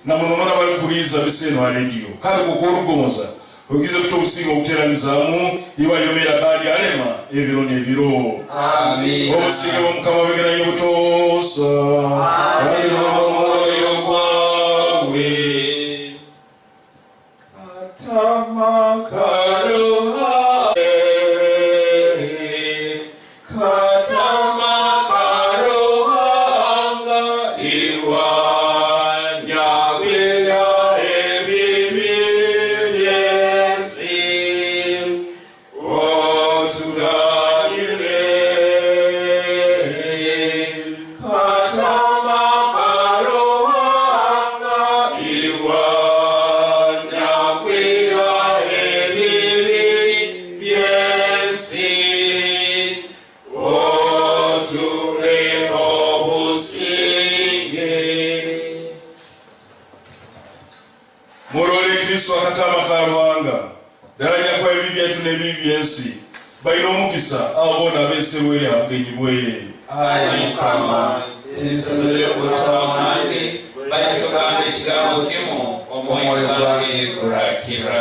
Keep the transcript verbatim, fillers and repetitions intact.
Na muno muno abali kuhuliiriza bisi enu ha rediyo. Kandi nkooku orugonza, oikize kuta obusinge okuteeranizaamu, iwe ayomera kandi alema ebiro n'ebiro. Amiina. Obusinge bw'Omukama bube na inywe butoosa. Kandi n'omwoyo gwawe. Katama ka Ruhanga, Katama ka Ruhanga, iwe anyakwihaho ebibi by'ensi. Oturagire. Katama ka Ruhanga, iwe anyakwihaho ebibi by'ensi, otuheho obusinge. Murole Kristo, Akataama ka Ruhanga, dara anyakwaho ebibi byaitu n'ebibi by'ensi. Baina omugisa abo boona abeeserwe ha bugenyi bwe. Ai Mukama, tinsemeriire kuba otaho nange, baitu kandi ekigambo kimu, omwoyo gwange gurakira.